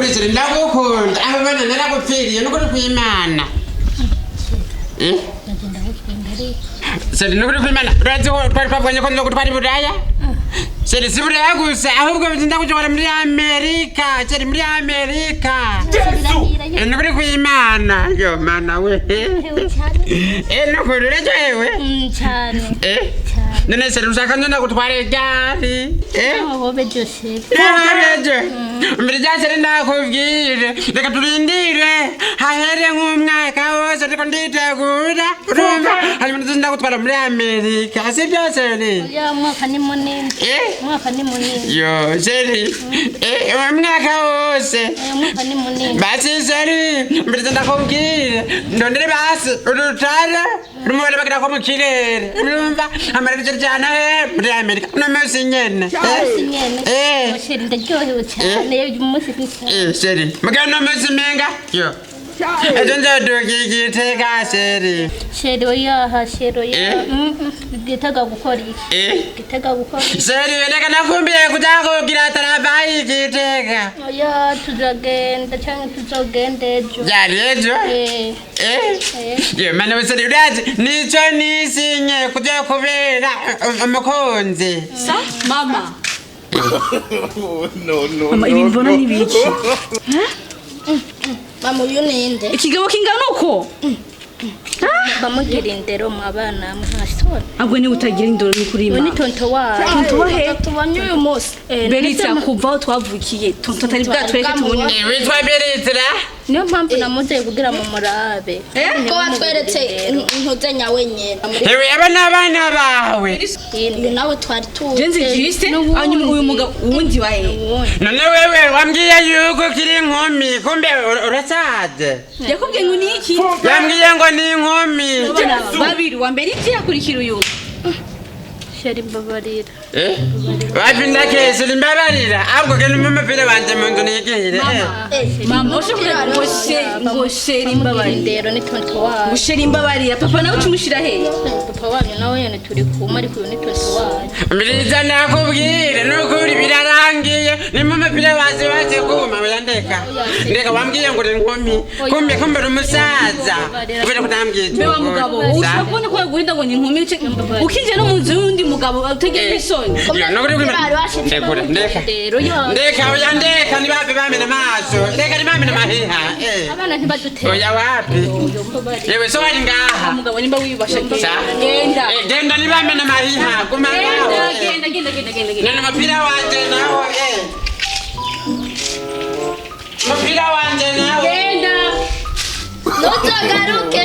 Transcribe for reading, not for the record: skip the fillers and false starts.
Nukuri chéri, ndagukunda. Aho bana naragupfiriye, nukuri kw'Imana. Eh? Ndagenda gukunda ariko. Chéri, nukuri kw'Imana, urazi ko twari twavuganye ko nzogutwara i Buraya? Chéri, si Buraya gusa, ahubwo ndagutwara muri Amerika. Chéri, muri Amerika. Yesu. Eh, nukuri kw'Imana. Yo mana we. Hewe cyane. Eh, nukuri uraryohewe? Cyane. Eh? Cyane. None chéri, ushaka nzo ndagutwara ryari? Eh? Aho bejo, chéri. Nabejo mbere rya chéri, ndakubwire, reka turindire hahere nk'umwaka wose ariko nditegura, urumva, hanyuma nzo ndagutwara muri Amerika, sibyo chéri? Ya, umwaka ni munini. Eh? Umwaka ni munini. Yo chéri, eh, umwaka wose. Eh, umwaka ni munini. Basi chéri, mbere ndakubwire ndondere basi urutare rumubare bagira ko mu kirere, urumva, amarero cyane he muri Amerika uno munsi nyene. Munsi nyene. Eh. Oh, chéri, ndaryohewe cyane, uyu munsi ni cyane. Eh, chéri, mugabo uno munsi menga yo ejo nzoduga Igitega, chéri. Chéri, oyaha, chéri, oya. Eh? Gitega gukora iki? Eh? Gitega gukora iki? Chéri, reka nakumbiye kuja kugira travail Igitega. Oya, tuzagenda cyangwa tuzogenda ejo. Byari ejo. Eh. Eh. Eh. Yo mana we, chéri, urazi nico nisinye kuja kubera umukunzi. Sa mama. No, no, Mama, ibi mbona ni biki? Mama, uyu ninde? Ikigabo kingana uko. Bamugira indero mu abana nta soni. Ahubwo niba utagira indoro ni kuri Uyu ni mama. tonto wacu. Tonto wa he? Tubonye uyu munsi. Eh, Beritse ndetse kuva aho twavukiye tonto atari bwatwereke tubonye. Eh, witwa Beritira? Niyo mpamvu namuzeye kugira mu murabe. Ko watweretse intuzenya wenyine. Ewe, aba ni abana bawe? Uyu nawe twari tuzi. Jenzi juste hanyuma uyu mugabo uwundi wa he? None wewe wambwiye yuko ukiri inkumi, kumbe urasaje. Yakubwiye ngo ni iki? Yambwiye ngo ni inkumi. Abana babiri, wa mbere iki yakurikira uyu. Chéri, mbabarira. Eh, wapi, ndakesera, imbabarira, ahubwo genda umpe umupira wanje mu nzu nigire, eh. Mama, ushobora ngo chéri mbabarira. Indero ni tonto wacu. Ngo chéri mbabarira, papa nawe ucimushira he? Papa wanyu nawe nyene turi kumwe, ariko uyu ni tonto wacu. Mbiriza, nakubwire nukuri birarangiye, nimba umupira waje waje kuma. Oya, ndeka, ndeka, wambwiye ngo uri inkumi, kumbe uri umusaza kubera ko utambwiye. Mbe wa mugabo, ushobora kubona ko yaguhinda ngo ni inkumi ukinjira no mu nzu y'undi mugabo utagira isoni. Ndekura, ndeka. Indero yo. Ndeka, oya, ndeka, ntibave bamena amaso, ndeka, ntibamena amaheha, eh. Abana ntibadutera. Oya, wapi. Mbabarira. Yewe, so wari ngaha. Mugabo, nimba wiyubasha Sa? genda. Eh, genda, ntibamena amahiha, guma Genda. ngaho. Genda, genda, genda, genda, genda. None umupira wanje nawo, eh. Umupira wanje nawo. Genda. Ntuzogaruke.